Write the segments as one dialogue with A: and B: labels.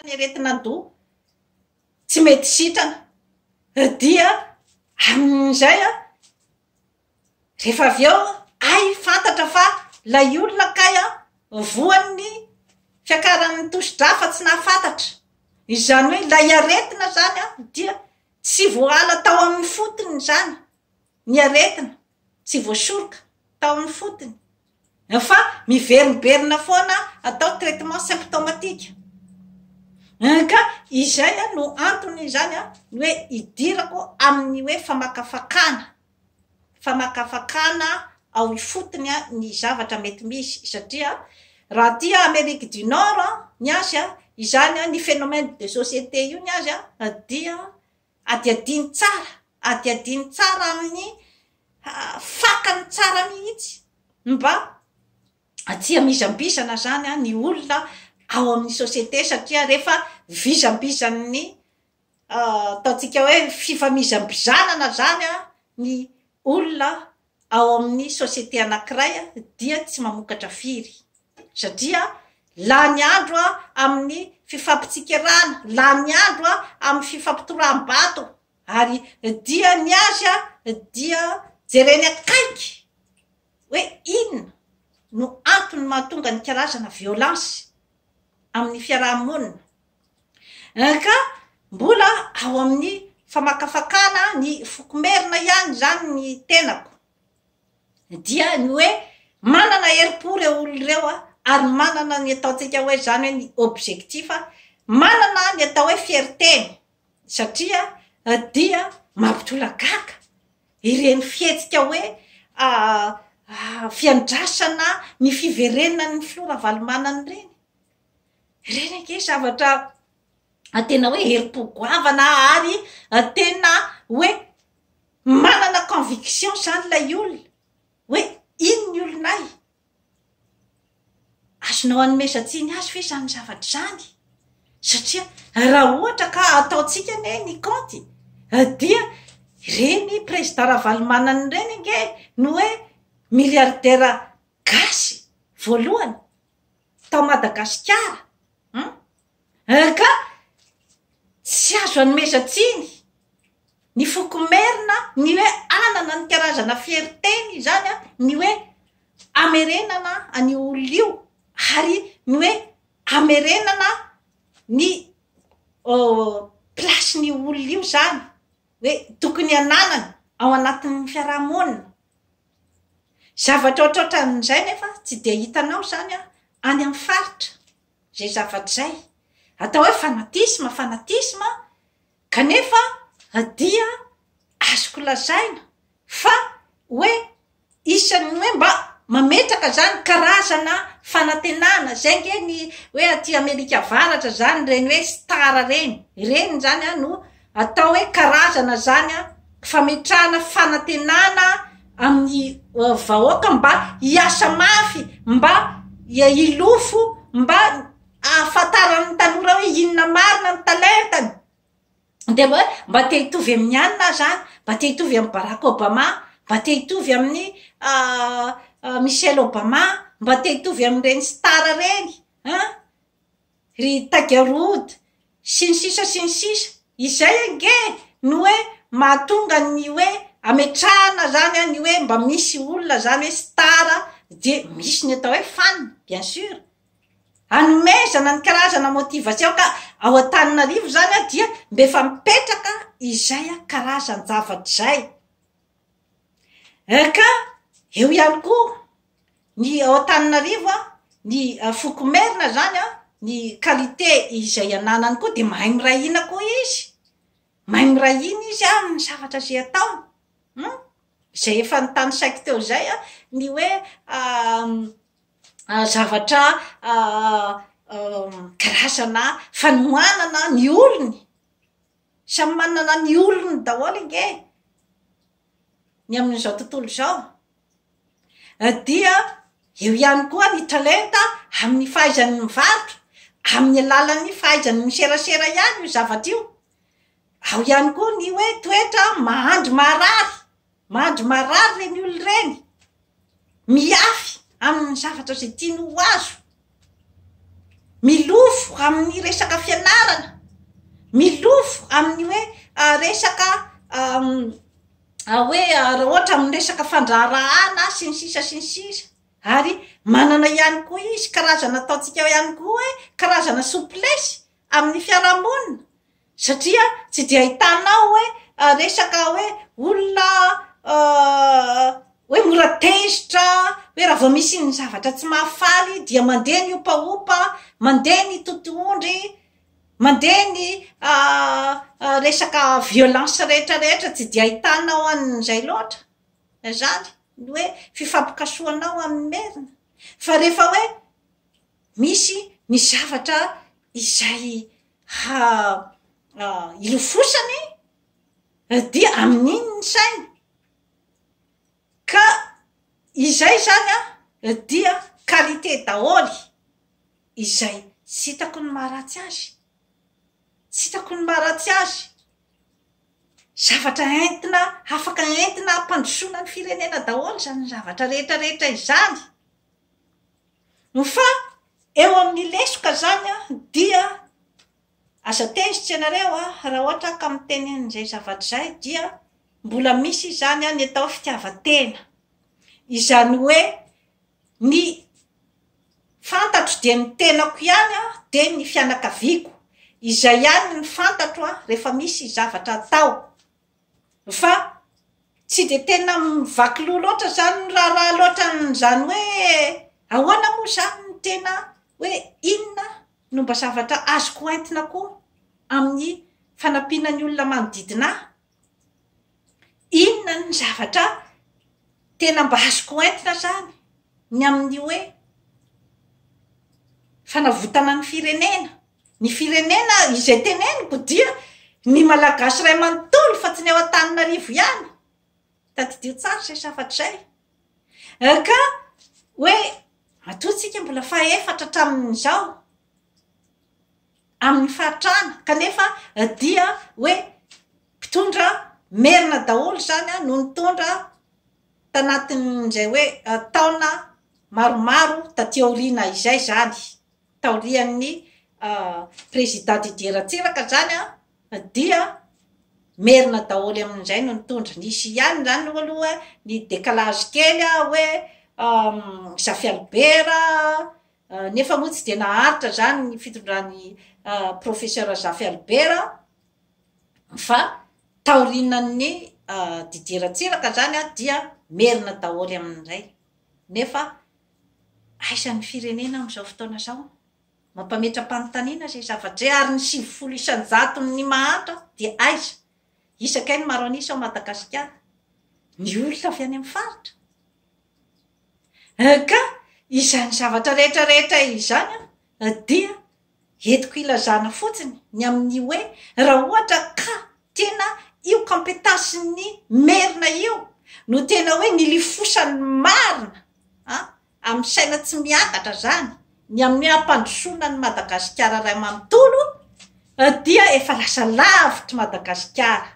A: ny aretin'andoha tsy mety sitrana dia amin'izay an, rehefa avy eo hay fantatra fa ilay olona kay an voan'ny fiakaran'ny tosi-drà fa tsy nahafantatra. Izany hoe ilay aretina izany an dia tsy voaala tao amin'ny fotony izany ny aretina, tsy voasoroka tao amin'ny fotony fa miverimberina foana atao traitement symptomatique. Ka izay no antony izany ny hoe idirako amin'ny hoe famakafakana, famakafakana ao ifotony ny zavatra mety misy satria raha aty Amerique du Nord ny azy izany ny phénomène de société io ny azy dia Adihadiany tsara, adihadiany tsara amin'ny fakany tsara mihitsy mba tsy hamizambizana zany ny olona ao amin'ny société satria rehefa vizambizan'ny ataontsika hoe fifamizambizanana zany ny olona ao amin'ny société anankiray dia tsy mamokatra firy satria lany andro amin'ny fifampitsikerana, lany andro amin'ny fifampitoraham-bato ary dia ny azy dia jereny akaiky hoe inona no antony mahatonga ny karazana violence amin'ny fiaraha-monina. Ka mbola ao amin'ny famakafakana ny foko merina ihany izany ny tenako, dia ny hoe manana herim-po ireo olona ireo ary manana ny ataontsika hoe izany hoe ny objectif, manana ny atao hoe fierté-ny satria dia mampitolagaga ireny fihetsika hoe fiandrasana ny fiverenan'ny filoha Ravalomanana ireny. Ireny ange zavatra tena hoe herim-po goavana ary tena hoe manana conviction izany ilay olona hoe iny ny olonay. Azonao anomezan-tsiny azy ve izany zavatra izany? Satria raha ohatra ka ataontsika anie ny kaonty dia ireny président Ravalomanana ireny ange no hoe milliardaire gasy voalohany. tao Madagasikara an! Ka tsy azo anomezan-tsiny ny foko merina ny hoe hanana ny karazana fierté-ny izany an, ny hoe hamerenana an'io olona io ary ny hoe hamerenana ny place-n'io olona io izany hoe tokony hananany ao anatin'ny fiarahamonina. Zavatra ohatrohatran'izay nefa tsy dia hitanao izany an, any amin'ny faritra, izay zavatra izay. Atao hoe fanatisme, fanatisme, kanefa dia azoko lazaina fa hoe isan'ny hoe mba mametraka izany karazana fanantenana, izay ange ny hoe aty Amerika Avaratra izany ireny hoe star ireny, ireny izany an no Atao hoe karazana izany fametrahana fanantenana amin'ny vahoaka mba hiasa mafy, mba hilofo, mba hahafantaran'ny tanora hoe inona marina ny talentany. Dia mba hoe mba te hitovy amin'ny anona aho izany, mba te hitovy amin'i Barack Obama, mba te hitovy amin'i Michelle Obama, mba te hitovy amin'ireny star ireny an! Ry Tiger Wood, sy ny sisa sy ny sisa, izay ange no hoe mahatonga ny hoe ametrahana zany an ny hoe mba misy olona zany hoe star dia misy ny atao hoe fan bien sur, anomezana ny karazana motivation ka ao Antananarivo zany an dia mba efa mipetraka izay karazan-javatra izay. Ka eo ihany koa ny ao Antananarivo an, ny foko merina zany an, ny qualité izay ananany koa dia mahay miray hina koa izy, mahay miray hina izy an amin'ny zavatra izay ataony, hum, izay efa notanisaiko teo izay an, ny hoe zavatra karazana fanohanana ny olony, samy manana ny olony daholo ange ny amin'izao tontolo izao. Dia eo ihany koa ny talenta amin'ny fahaizany mivarotra, amin'ny alalan'ny fahaizany miserasera ihany io zavatra io. Ao ihany koa ny hoe toetra mahandry marary, mahandry marary ireny olona ireny, mihafy amin'ny zavatra izay tiany ho azo. Milofo amin'ny resaka fianarana, milofo amin'ny hoe resaka hoe raha ohatra amin'ny resaka fandraharahana sy ny sisa sy ny sisa. Ary manana ihany koa izy karazana ataontsika ihany koa hoe karazana souplesse amin'ny fiarahamonina satria tsy dia ahitanao hoe resaka hoe olona hoe mora tezitra, hoe raha vao misy ny zavatra tsy mahafaly dia mandeha ny opaopa, mandeha ny totohondry, mandeha ny resaka violence rehetra rehetra, tsy dia ahitanao an'izay loatra izany ny hoe fifampikasohanao amin'ny merina fa rehefa hoe misy ny zavatra izay ha ilofosany dia amin'iny ny sainy ka izay izany an dia qualité daholo izay tsy hitako ny maharatsy azy, tsy hitako ny maharatsy azy, zavatra entina afaka entina hampandrosoana ny firenena daholo izany zavatra rehetra rehetra izany. Fa eo amin'ny lesoka izany an dia aza tezitra ianareo an, raha ohatra aho ka miteny an'izay zavatra izay dia mbola misy izany an ny atao fitiavan-tena. Izany hoe ny fantatro dia ny tenako ihany an, dia ny fianakaviako. Izay ihany ny fantatro an rehefa misy zavatra atao. Fa tsy dia tena mivaky loha loatra izany miraharaha loatra an'izany hoe ahoana moa izany no tena hoe inona no mba zavatra azoko entina koa amin'ny fanampiana ny olona manodidina ahy? Inona ny zavatra tena mba azoko entina izany ny amin'ny hoe fanavotana ny firenena? Ny firenena izay teneniko dia ny Malagasy iray manontolo fa tsy ny ao Antananarivo ihany. Tadidio tsara izay zavatra izay. Ka hoe matoa tsika mbola fahaefatra hatramin'izao amin'ny fahatrana kanefa dia hoe mpitondra merina daholo izany no nitondra tanatin'izay hoe taona maromaro taty aoriana izay izany. taorian'ny Président Didier Ratsiraka zany an, dia merina daholo amin'izay no nitondra. Nisy ihany zany aloha ny décalage kely hoe Zafy Albert, nefa moa tsy dia naharitra zany ny fitondran'i Professeur Zafy Albert, fa taorianan'ny Didier Ratsiraka zany an, dia merina daholo amin'izay. Nefa Aiza ny firenena amin'izao fotoana izao? Mampametra-panontaniana izay zavatra izay ary ny 90 isan-jaton'ny mahantra dia aiza? Iza kay no maro an'isa ao Madagasikara? Ny olona avy any amin'ny faritra. Ka izany zavatra rehetra rehetra izany dia Entiko ilazana fotsiny ny amin'ny hoe raha ohatra ka tena io competence-n'ny merina io no tena hoe nilifosany marina an, amin'ny saina tsy miakatra zany, ny amin'ny hoe hampandrosoana an'i Madagasikara iray manontolo dia efa lasa lavitr'i Madagasikara.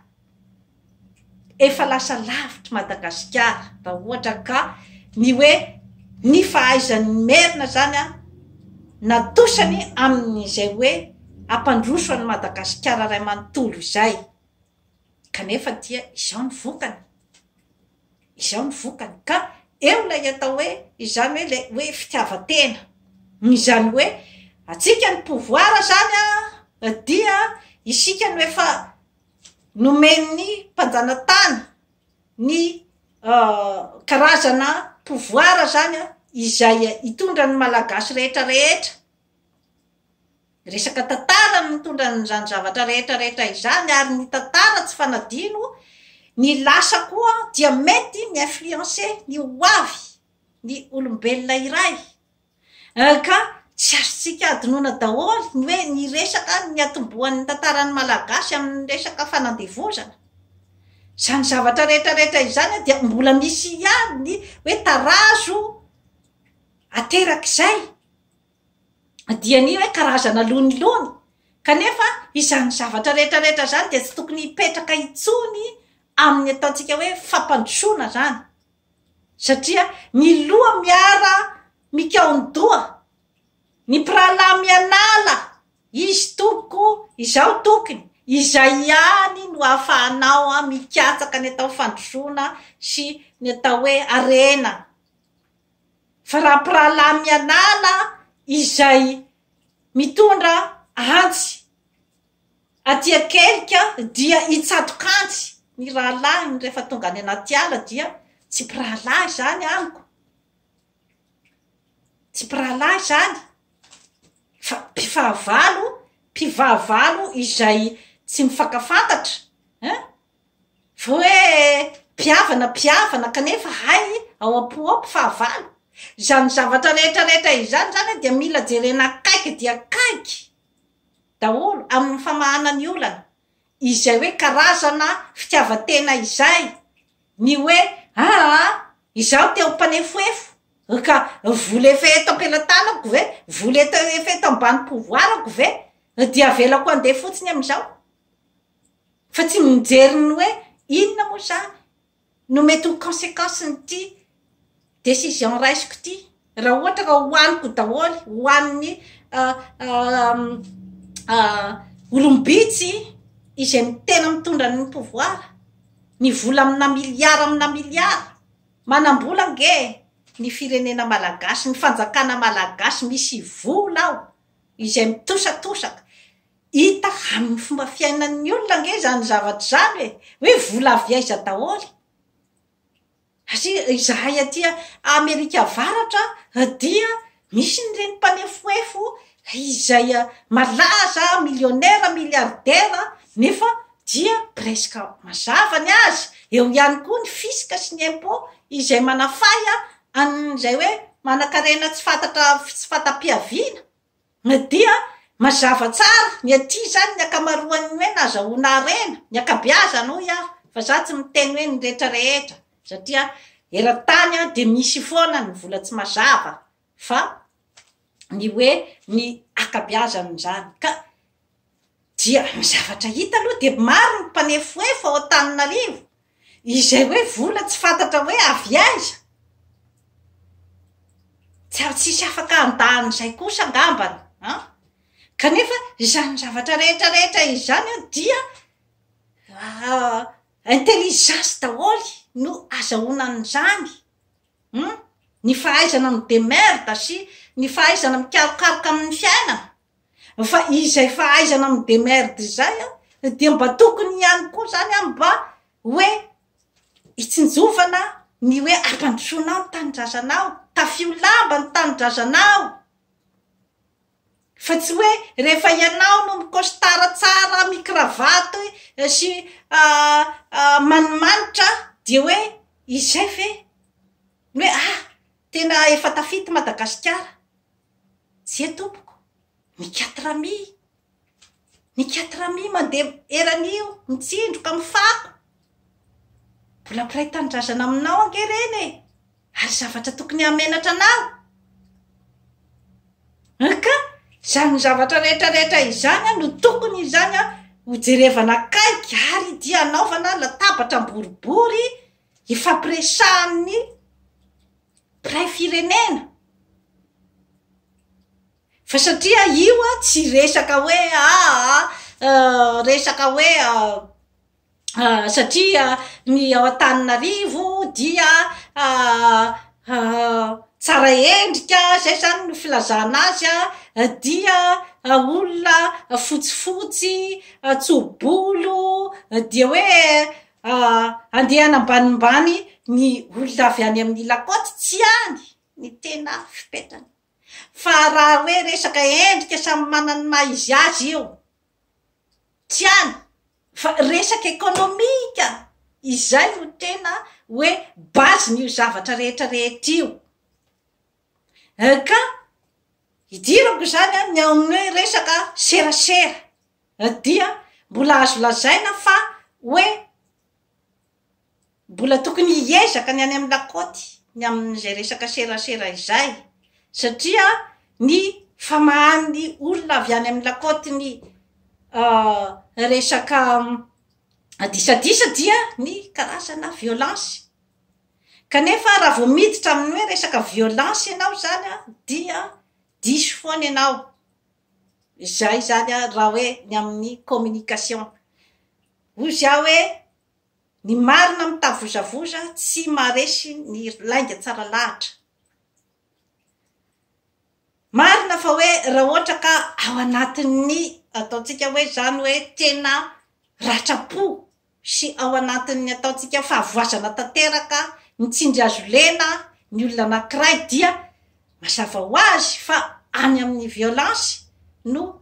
A: Efa lasa lavitr'i Madagasikara raha ohatra ka ny hoe ny fahaizan'ny Merina zany an, natosany amin'izay hoe hampandroso an'i Madagasikara iray manontolo izay. Kanefa dia izao ny vokany, izao ny vokany. Ka eo ilay atao hoe izany hoe ilay hoe fitiavan-tena. Izany hoe antsika ny pouvoir zany an, dia isika no efa Nomen'ny mpanjanatany ny karazana pouvoir zany izay hitondra ny Malagasy rehetra rehetra. Resaka tantara no mitondra an'izany zavatra rehetra rehetra izany ary ny tantara tsy fanadino, ny lasa koa dia mety mi-influencer ny ho avy ny olombelona iray. Ka tsy azontsika adinoina daholo ny hoe ny resaka niatombohan'ny tantaran'ny Malagasy amin'ny resaka fanandevozana. Izany zavatra rehetra rehetra izany dia mbola misy ihany ny hoe tarazo aterak'izay dia ny hoe karazana lonilony. Kanefa izany zavatra rehetra rehetra izany dia tsy tokony hipetraka intsony amin'ny ataontsika hoe fampandrosoana izany. Satria ny loha miara mikaon-doha, Ny mpirahalahy mianala, izy tompoko, izaho tokony, izay ihany no ahafahanao mikatsaka ny atao fandrosoana sy ny atao hoe harena. Fa raha mpirahalahy mianala izay mitondra antsy aty an-kelika dia hitsatok'antsy ny rahalahiny rehefa tonga any anaty ala dia tsy mpirahalahy izany amiko. Tsy mpirahalahy izany fa mpifahavalo, mpivahavalo izay tsy mifankafantatra ein! Fa hoe mpihavana mpihavana kanefa hay ao am-po ao mpifahavalo. Izany zavatra rehetra rehetra izany izany dia mila jerena akaiky dia akaiky daholo amin'ny famahana ny olana. Izay hoe karazana fitiavan-tena izay, ny hoe aa izaho te ho mpanefoefo ka vola efa eto am-pelatanako ve, vola eto efa eto ambany pouvoir-ko ve dia avelako handeha fotsiny amin'izao? Fa tsy mijery ny hoe inona moa izany no mety ho consequence-n'ity décision raisiko ity raha ohatra ka hohaniko daholo, hohanin'ny olom-bitsy izay tena mitondra ny pouvoir, ny vola amina miliara amina miliara, manam-bola ange ny firenena malagasy, ny fanjakana malagasy misy vola ao izay mitosatosaka, Hita amin'ny fomba fiainan'ny olona ange izany zavatra izany e! Hoe vola avy aiza daholo? Satria izahay aty Amerika Avaratra dia misy an'ireny mpanefoefo izay malaza, millionnaire, milliardaire, nefa dia presque mazava ny azy. Eo ihany koa ny fisc sy ny impot izay manafay an'izay hoe manankarena tsy fantatra tsy fanta-piaviana. Dia mazava tsara, ny aty izany ny ankamaroan'ny hoe nahazahoana harena, ny ankabeazany hoy aho, fa za tsy miteny hoe ny rehetra rehetra, satria eran-tany dia misy foana ny vola tsy mazava, fa ny hoe ny ankabeazany izany. Ka dia ny zavatra hita aloha dia maro ny mpanefoefo ao Antananarivo, izay hoe vola tsy fantatra hoe avy aiza. Tsy ary tsisy afaka handà an'izay kosa angambany an! Kanefa izany zavatra rehetra rehetra izany an dia intelligence daholo no azahoana an'izany, hum! Ny fahaizana mi-demerde sy ny fahaizana mikarokaroka amin'ny fiainana. Fa izay fahaizana mi-demerde izay an, dia mba tokony ihany koa izany an mba hoe Hitsinjovana ny hoe ampandrosoanao ny tanindrazanao, tafio lamba ny tanindrazanao, fa tsy hoe rehefa ianao no mi-costard tsara, mi-cravate sy manimanitra dia hoe izay ve ny hoe ah tena efa tafita i Madagasikara. Tsia tompoko, ny quatre mille. Ny quatre mille mandeha eran'io, mitsindroka, mifako. Mbola mpiray tanindrazana aminao ange ireny e! Ary zavatra tokony hahamenatra anao. Ka izany zavatra rehetra rehetra izany no tokony izany ho jerevana akaiky ary dia hanaovana latabatra boribory hifampiresahan'ny mpiray firenena. Fa satria io a tsy resaka hoe aa resaka hoe satria ny ao Antananarivo dia tsara endrika, zay zany no filazana azy a, dia olona fotsifotsy, tso-bolo, dia hoe andeha hanambanimbany ny olona avy any amin'ny la côte, tsy any ny tena fipetrany. Fa raha hoe resaka endrika samy manana ny maha izy azy io, tsy any, fa resaka ekonomika, izay no tena hoe base-n'io zavatra rehetra rehetra io. Ka idirako izany an, ny ao amin'ny hoe resaka serasera dia mbola azo lazaina fa hoe Mbola tokony hiezaka ny any amin'ny lakaoty ny amin'izay resaka serasera izay satria ny famahan'ny olona avy any amin'ny lakaoty ny resaka disadisa dia ny karazana violence. Kanefa raha vao miditra amin'ny hoe resaka violence ianao izany dia. Diso foana ianao. Izay izany raha hoe ny amin'ny communication. Hozy aho hoe ny marina mitavozavoza tsy maharesy ny lainga tsara lahatra. Marina fa hoe raha ohatra ka ao anatin'ny ataontsika hoe izany hoe tena ratram-po sy ao anatin'ny ataontsika fahavoazana tanteraka ny tsindry hazo lena ny olona anankiray dia mazava ho azy fa any amin'ny violence no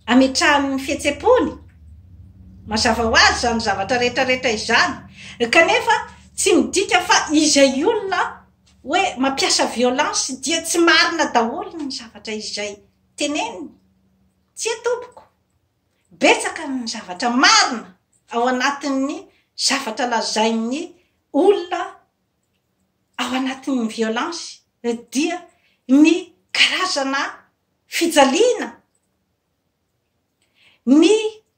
A: ametrahany ny fihetsem-pony, mazava ho azy izany zavatra rehetra rehetra izany, kanefa tsy midika fa izay olona hoe mampiasa violence dia tsy marina daholo ny zavatra izay teneniny, tsia tompoko, betsaka ny zavatra marina ao anatin'ny zavatra lazain'ny olona ao anatin'ny violence dia ny karazana fijaliana, ny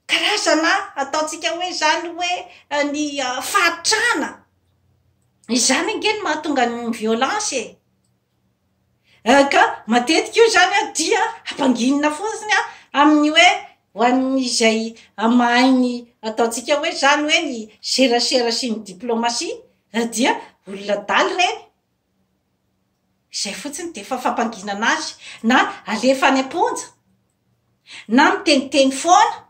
A: karazana ataontsika hoe izany hoe ny fahatrana, izany ange no mahatonga ny violence e! Ka matetika io izany an dia ampanginina fotsiny an amin'ny hoe ho an'izay mahay ny ataontsika hoe izany hoe ny serasera sy ny diplomasia dia olona adala ireny. Izay fotsiny dia efa fampanginana azy, na alefa any am-ponja, na miteniteny foana.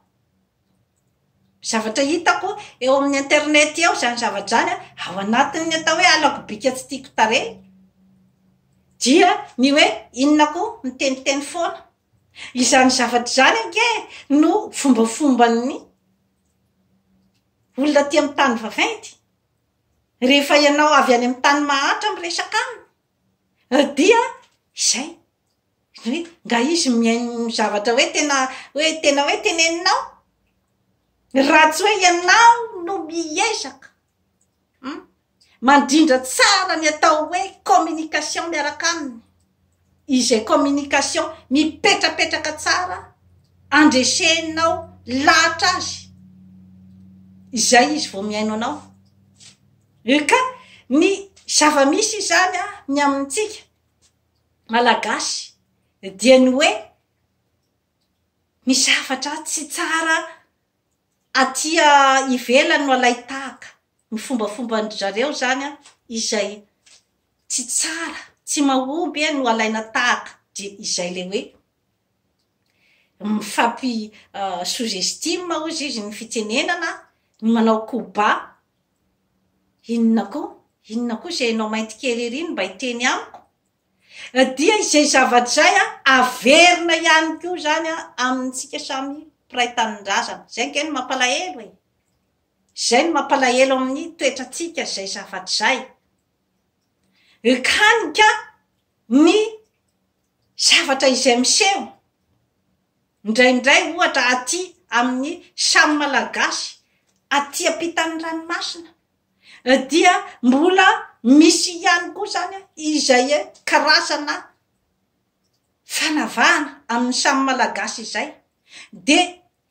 A: Zavatra hitako eo amin'ny internet eo izany zavatra izany an, ao anatin'ny atao hoe halako bika tsy tiako tarehy, dia ny hoe inona koa miteniteny foana. Izany zavatra izany ange no fombafomban'ny olona aty amin'ny tany vaventy. Rehefa ianao avy any amin'ny tany mahantra miresaka aminy dia izay, hoe nga izy mihaino ny zavatra hoe tena hoe tena hoe teneninao? Raha tsy hoe ianao no miezaka hum mandrindra tsara ny atao hoe communication miaraka aminy, izay communication mipetrapetraka tsara andresenao lahatra azy, izay izy vao mihaino anao. Ka ny zava-misy izany an, ny amintsika Malagasy dia ny hoe ny zavatra tsy tsara aty ivelany no alain-tahaka, ny fombafomban-dry zareo izany an, izay tsy tsara, tsy mahomby no alaina tahaka, dia izay ilay hoe mifampi sous estime hozy izy ny fitenenana, ny manao coup bas, inona koa, inona koa izay ianao mainty kely ery no mba hiteny amiko? Dia izay zavatra izay an, averina ihany koa izany an amintsika samy mpiray tanindrazana. Izay ange no mampalahelo e! Izay no mampalahelo amin'ny toetrantsika izay zavatra izay. Hany ka ny zavatra izay miseho indraindray ohatra aty amin'ny samy Malagasy aty ampitan'ny ranomasina dia mbola misy ihany koa izany izay karazana fanavahana amin'ny samy Malagasy izay. Dia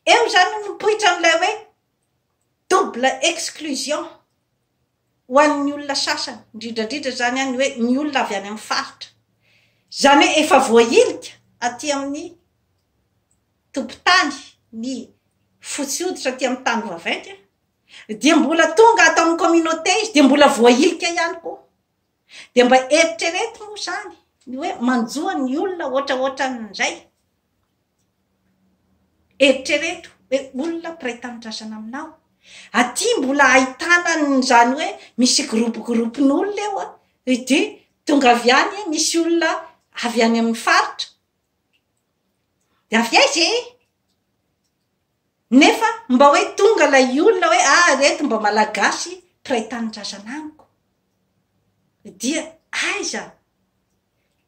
A: eo izany no mipoitra an'ilay hoe double exclusion. ho an'ny olona sasany, indrindra indrindra izany ny hoe ny olona avy any amin'ny faritra. Izany hoe efa voahilika aty amin'ny tompon-tany ny fotsy hoditra aty amin'ny tany vaventy dia mbola tonga ato amin'ny communauté izy dia mbola voahilika ihany koa. Dia mba eritrereto moa izany ny hoe manjo ny olona ohatraohatran'izay. Eritrereto hoe olona mpiray tanindrazana aminao. Aty mbola ahitana an'izany hoe misy groupe groupe-n'olona eo an, dia tonga avy any misy olona avy any amin'ny faritra, dia avy aiza e? Nefa mba hoe tonga ilay olona hoe ah ireto mba malagasy mpiray tanindrazana amiko. Dia aiza?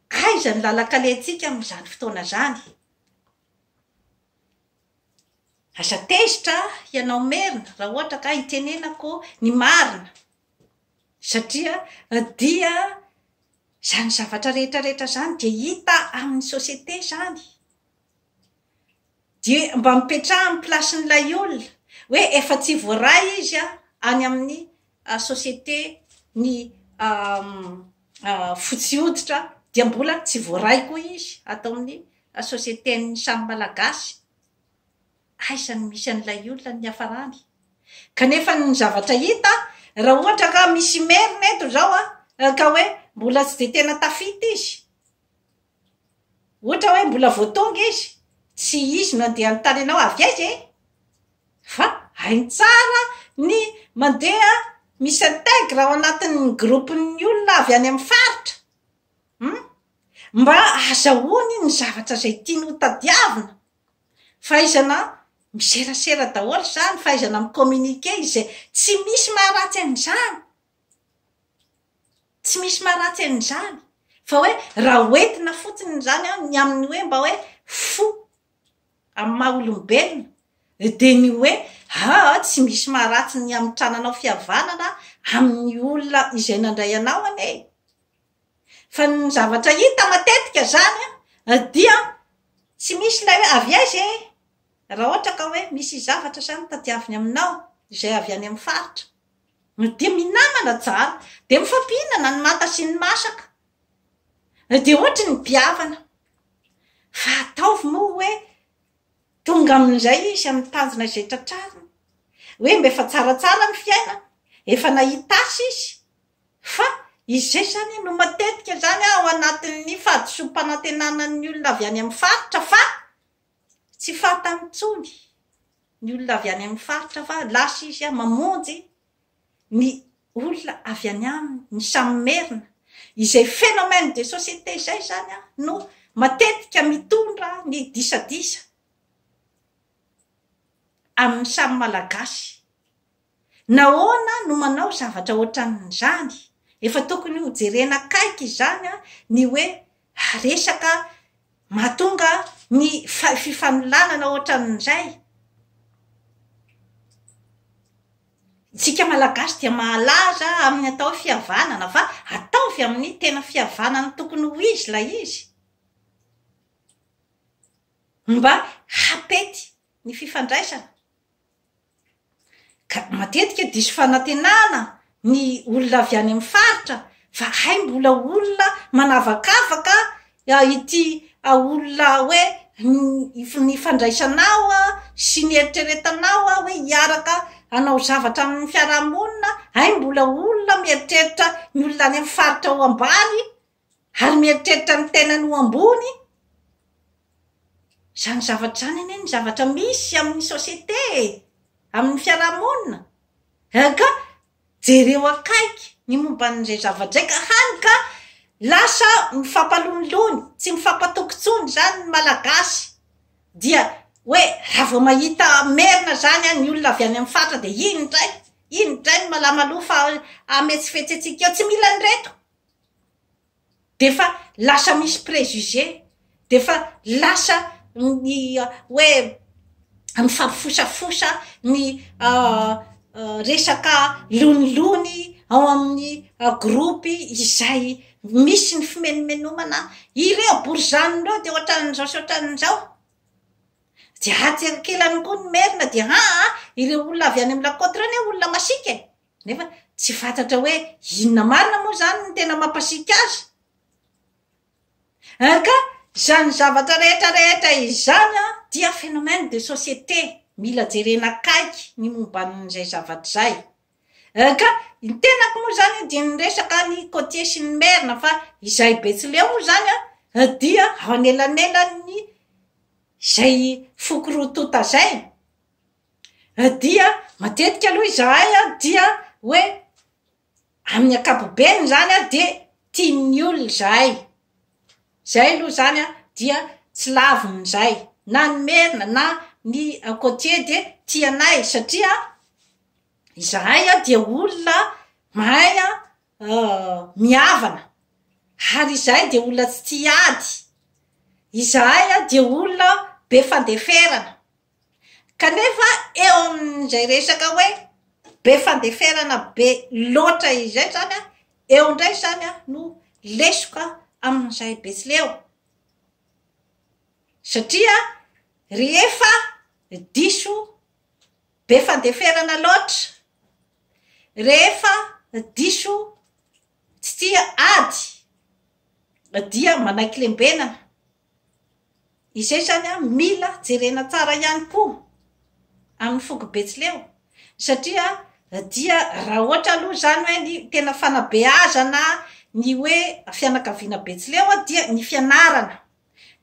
A: Aiza ny lalan-kalehantsika amin'izany fotoana izany? Aza tezitra ianao Merina raha ohatra ka itenenako ny marina satria dia izany zavatra rehetra rehetra izany dia hita amin'ny société izany. Dia mba mipetraha amin'ny place-n'ilay olona hoe efa tsy voaray izy any amin'ny société ny fotsy hoditra. dia mbola tsy voaray koa izy ato amin'ny société-n'ny samy Malagasy. Aiza no misy an'ilay olona ny niafarany? Kanefa ny zavatra hita, raha ohatra ka misy Merina eto izao an, ka hoe mbola tsy dia tena tafita izy, ohatra hoe mbola vao tonga izy, tsy izy no andeha hanontany anao avy aiza e? Fa hainy tsara ny mandeha mi-s'intègre ao anatin'ny groupe-n'ny olona avy any amin'ny faritra. Hum? Mba ahazahoany ny zavatra izay tiany ho tadiavina. Fahaizana miserasera daholo izany, fahaizana mi-communiquer izay tsy misy maharatsy an'izany. Tsy misy maharatsy an'izany. Fa hoe raha hoentina fotsiny izany an, ny amin'ny hoe mba hoe fo amin'ny maha olombelona, dia ny hoe aa tsy misy maharatsy ny hamitrananao fihavanana amin'ny olona izay nandray anao anie e. Fa ny zavatra hita matetika zany dia tsy misy ilay hoe avy aiza e! Raha ohatra ka hoe misy zavatra zany tadiaviny aminao izay avy any amin'ny faritra dia minamana tsara dia mifampihinana ny manta sy ny masaka dia ohatry ny mpihavana. Fa ataovy moa hoe tonga amin'izay izy amin'ny tanjona izay tratrariny, hoe mba efa tsaratsara ny fiainana, efa nahita asa izy, Fa izay izany no matetika izany ao anatin'ny fahadisoam-panantenanan'ny olona avy any amin'ny faritra fa tsy fantany intsony ny olona avy any amin'ny faritra fa lasa izy mamonjy ny olona avy any aminy, ny samy merina. Izay phénomène de société izay izany no matetika mitondra ny disadisa amin'ny samy Malagasy. Nahoana no manao zavatra ohatran'izany? Efa tokony ho jerena akaiky izany ny hoe resaka mahatonga ny fifanolanana ohatran'izay. Isika Malagasy dia mahalaza amin'ny atao hoe fihavanana fa ataovy amin'ny tena fihavanana tokony ho izy ilay izy mba hampety ny fifandraisana. Ka matetika diso fanantenana ny olona avy any amin'ny faritra fa hay mbola olona manavakavaka ity olona hoe ny fandraisanao sy ny eritreretanao hoe hiaraka hanao zavatra amin'ny fiarahamonina, hay mbola olona mieritreritra ny olona any amin'ny faritra ho ambany ary mieritreritra ny tenany ho ambony. Izany zavatra izany anie ny zavatra misy amin'ny société e! Amin'ny fiarahamonina. Ka jereo akaiky ny momba an'izay zavatra izay ka hany ka lasa mifampalonilony, tsy mifampatoky intsony izany ny Malagasy. Dia hoe raha vao mahita merina izany ny olona avy any amin'ny faritra dia iny indray, iny indray ny malamaloha fa hametsifetsy antsika eo, tsy mila an'ireto. dia efa lasa misy préjugé, dia efa lasa ny hoe mifampifosafosa ny resaka lonilony ao amin'ny groupe izay misy ny fimenomenomana, ireo borizano ireo dia ohatran'izao sy ohatran'izao, dia atsy ankilany koa ny merina dia aa ireo olona avy any amin'ny la côte ireo anie olona masiaka e! Nefa tsy fantatra hoe inona marina moa izany no tena mampasiaka azy. Ka izany zavatra rehetra rehetra izany dia phénomène de société, mila jerena akaiky ny momba an'izay zavatra izay. Ka ny tenako moa izany dia niresaka ny côtier sy ny merina fa izahay betsileo moa izany dia ao anelanelan'ny izay foko roa tonta izay. Dia matetika aloha izahay dia hoe amin'ny ankapobeny izany an dia tian'ny olona izahay. Izay aloha izany an dia tsy lavin'izay. Na ny merina na ny côtier dia tianay satria izahay dia olona mahay mihavana ary izahay dia olona tsy tia ady. Izahay dia olona be fandeferana. Kanefa eo amin'izay resaka hoe be fandeferana be loatra izay izany an, eo indray izany an no lesoka amin'izay betsileo. Satria rehefa diso be fandeferana loatra, rehefa diso tsy tia ady. dia manaiky lembenana. Izay izany mila jerena tsara ihany koa amin'ny foko betsileo satria dia raha ohatra aloha izany hoe ny tena fanabeazana ny hoe fianakaviana betsileo dia ny fianarana.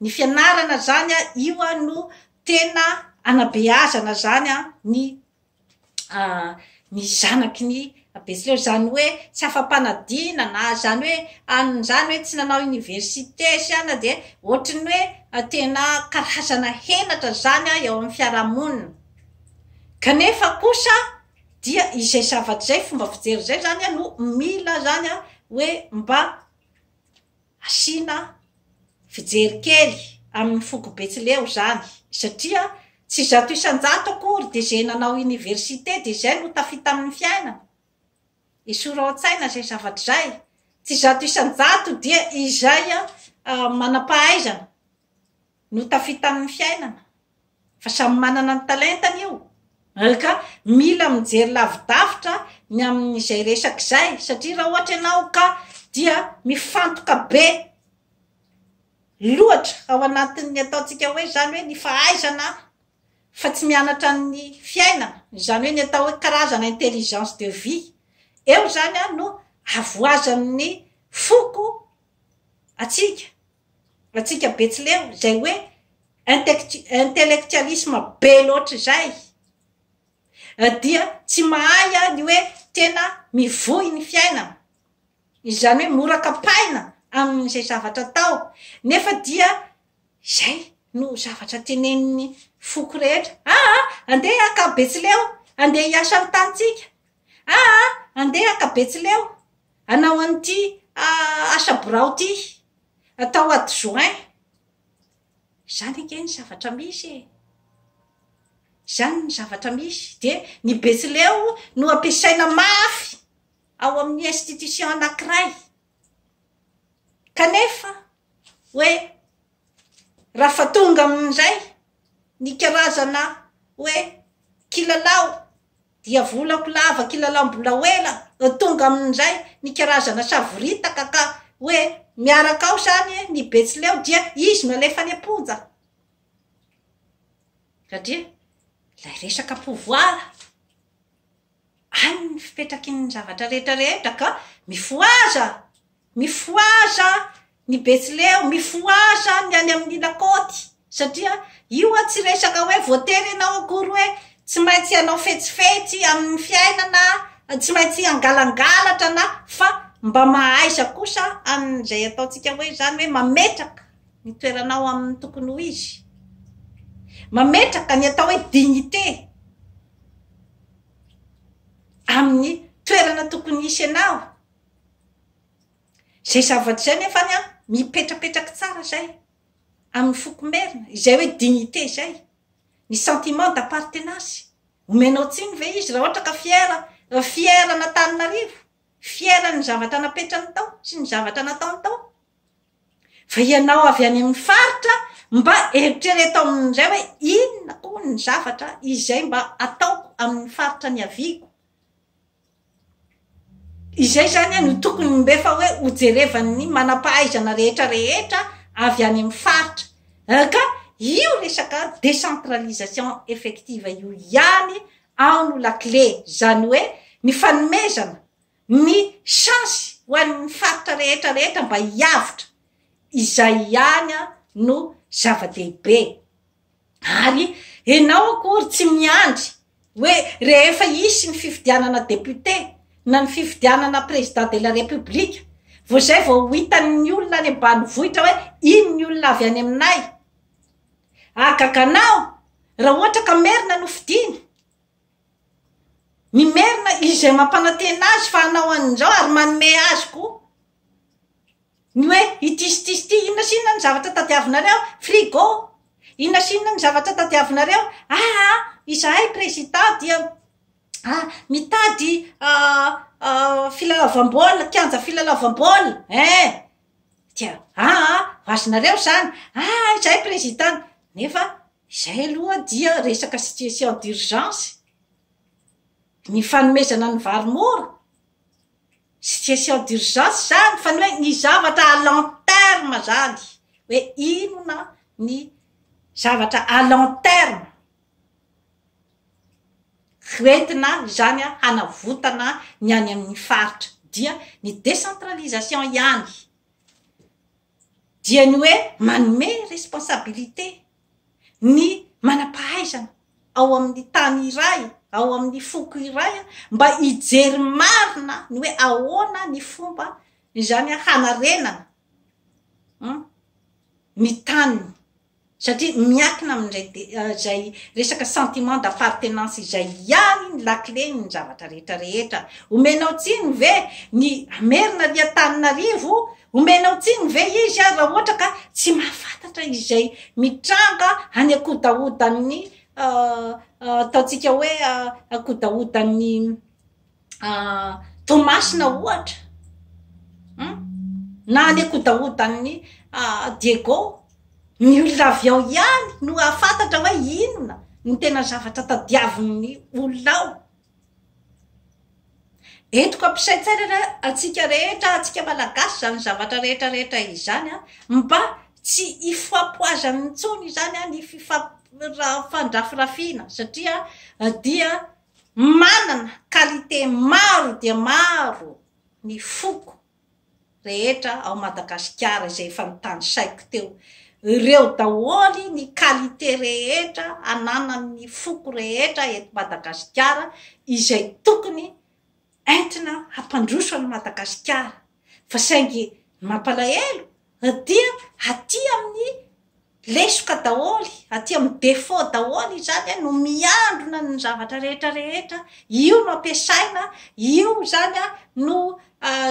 A: Ny fianarana izany io no tena anabeazana izany ny ny zanaky ny Betsileo, izany hoe tsy afa-panadinana, izany hoe an'izany hoe tsy nanao université sy anona dia ohatry ny hoe tena karazana henatra izany eo amin'ny fiarahamonina. Kanefa kosa dia izay zavatra izay, fomba fijery izay izany no mila izany hoe mba Asiana fijery kely amin'ny foko betsileo izany satria tsy 100% akory dia izay nanao université dia izay no tafita amin'ny fiainana. Esory ao an-tsaina izay zavatra izay. Tsy 100% dia izay manam-pahaizana no tafita amin'ny fiainana fa samy manana ny talentany io ka mila mijery lavidavitra ny amin'izay resaka izay satria raha ohatra ianao ka dia mifantoka be loatra ao anatin'ny ataontsika hoe izany hoe ny fahaizana fa tsy mianatra ny fiainana, izany hoe ny atao hoe karazana intelligence de vie, eo izany no avoazan'ny foko antsika. Antsika betsileo izay hoe intellectualisme be loatra izay dia tsy mahay ny hoe tena mivoy ny fiainana, izany hoe mora kapaina amin'izay zavatra atao nefa dia izay no zavatra tenenin'ny foko rehetra, aa andeha haka betsileo, andeha hiasa ny tanintsika, aa andeha haka betsileo hanao an'ity asa birao ity. Atao adjoint. Izany ange ny zavatra misy e. Izany ny zavatra misy. Dia ny Betsileo no ampiasaina mafy ao amin'ny institution anankiray. Kanefa hoe raha fa tonga amin'izay ny karazana hoe kilalao Dia volako lava kilalao mbola ho ela tonga amin'izay ny karazana savoritaka ka hoe miaraka ao zany ny betsileo dia izy no alefa any am-ponja satria ilay resaka pouvoir any ny fipetraky ny zavatra rehetra rehetra ka mifohaza! Mifohaza ny betsileo, mifohaza ny any amin'ny lakaoty satria io an tsy resaka hoe voatery ianao akory hoe tsy maintsy hanao fetsifetsy amin'ny fiainana, tsy maintsy hangalangalatra na fa mba mahaiza kosa amin'izay ataontsika hoe izany hoe mametraka ny toeranao amin'ny tokony ho izy, mametraka ny atao hoe dignité amin'ny toerana tokony hisy anao. Izay zavatra izay nefany an, mipetrapetraka tsara izay amin'ny foko merina, izay hoe dignité izay, ny sentiment d'appartenance, omenao tsiny ve izy raha ohatra ka fier, fier an'Antananarivo, fier ny zavatra napetrany tao sy ny zavatra nataony tao? Fa ianao avy any amin'ny faritra mba eritrereto amin'izay hoe inona koa ny zavatra izay mba ataoko amin'ny faritra niaviako? Izay izany no tokony mba efa hoe hojerevan'ny manam-pahaizana rehetra rehetra avy any amin'ny faritra. Ka io resaka décentralisation effective io ihany ao no lakile, izany hoe ny fanomezana ny chance ho an'ny faritra rehetra rehetra mba hiavotra, izay ihany no zava-dehibe. Ary enao akory tsy miandry hoe rehefa hisy ny fifidianana député na ny fifidianana président de la république vao zay vao ho hitan'ny olona any ambanivohitra hoe iny ny olona avy any aminay. Ahagaga anao raha ohatra ka merina no fidiana. Ny merina izay mampanantena azy fa hanao an'izao ary manome azy koa. Ny hoe ity sy ity sy ity, inona sy inona ny zavatra tadiavinareo? Frigo! Inona sy inona ny zavatra tadiavinareo? Aa, izahay président dia mitady filalaovam-baolina, kianja filalaovam-baolina, eh! Dia aa, ho azonareo izany, aa, izahay président, nefa izay aloha dia resaka situation d'urgence, ny fanomezana ny vary mora. Situation d'urgence izany fa ny hoe ny zavatra à long terme izany, hoe inona ny zavatra à long terme hoentina izany hanavotana ny any amin'ny faritra dia ny décentralisation ihany dia ny hoe manome responsabilité ny manam-pahaizana ao amin'ny tany iray, ao amin'ny foko iray mba hijery marina ny hoe ahoana ny fomba izany hanarenana ny taniny satria miankina amin'izay izay resaka sentiment d'appartenance izay ihany ny lakile-ny ny zavatra rehetra rehetra. Omenao tsiny ve ny Merina ry Antananarivo? Omenao tsiny ve izy raha ohatra ka tsy mahafantatra izay mitranga any ankodahodan'ny ataontsika hoe ankodahodan'ny Toamasina ohatra na any ankodahodan'ny Diego? Ny olona avy ao ihany no hahafantatra hoe inona no tena zavatra tadiavin'ny olona ao. Entiko ampisaintsainana antsika rehetra, antsika Malagasy izany zavatra rehetra rehetra izany an, mba tsy hifoapoazana intsony izany ny fifandrafirafiana satria dia manana qualité maro dia maro ny foko rehetra ao Madagasikara izay efa notanisaiko teo. Ireo daholo ny qualité rehetra ananan'ny foko rehetra eto Madagasikara izay tokony entina hampandroso an'i Madagasikara. Fa saingy ny mampalahelo dia aty amin'ny Lesoka daholo, aty amin'ny défaut daholo izany no miandrona ny zavatra rehetra rehetra, io no ampiasaina, io izany no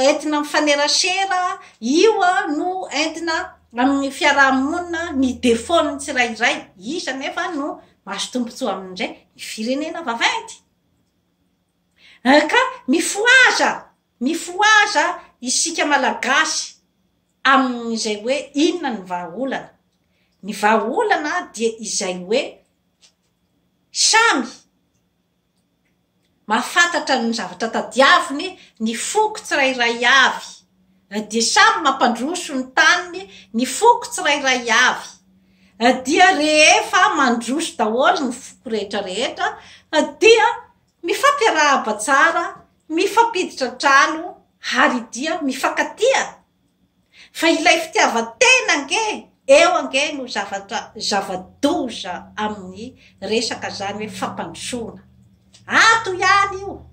A: entina mifanerasera, io no entina amin'ny fiaraha-monina ny défaut-n'ny tsirairay, iza nefa no mahazo tombontsoa amin'izay? Ny firenena vaventy. Ka mifohaza, mifohaza isika malagasy amin'izay hoe inona ny vahaolana. Ny vahaolana dia izay hoe samy mahafantatra ny zavatra tadiaviny ny foko tsirairay avy, dia samy mampandroso ny taniny ny foko tsirairay avy, dia rehefa mandroso daholo ny foko rehetra rehetra dia Mifampiarahaba tsara, mifampiditra an-trano ary dia mifankatia. Fa ilay fitiavan-tena ange eo ange no zavatra zava-doza amin'ny resaka zany hoe fampandrosoana. Ato ihany io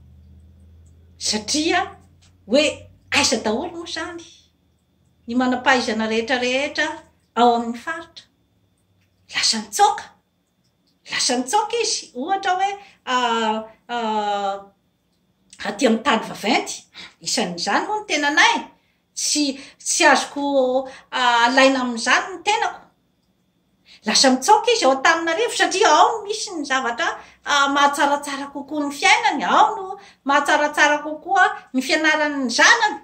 A: satria hoe aiza daholo moa zany ny manam-pahaizana rehetra rehetra ao amin'ny faritra? Lasa nitsoaka. Lasa nitsoaka izy, ohatra hoe aty amin'ny tany vaventy, isan'izany moa ny tenanay, tsy tsy azoko alaina amin'izany ny tenako. Lasa mitsoaka izy ao Antananarivo satria ao no misy ny zavatra mahatsaratsara kokoa ny fiainany, ao no mahatsaratsara kokoa ny fianaran'ny zanany.